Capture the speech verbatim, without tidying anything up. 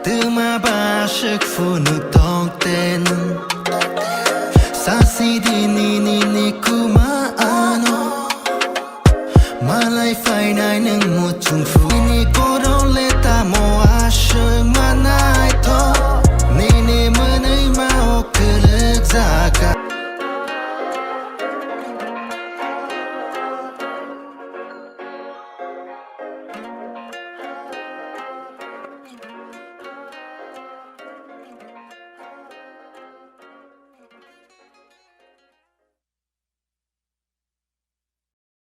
Twma ba swk phunuk tong te nwng. Sasi di nini ni kuma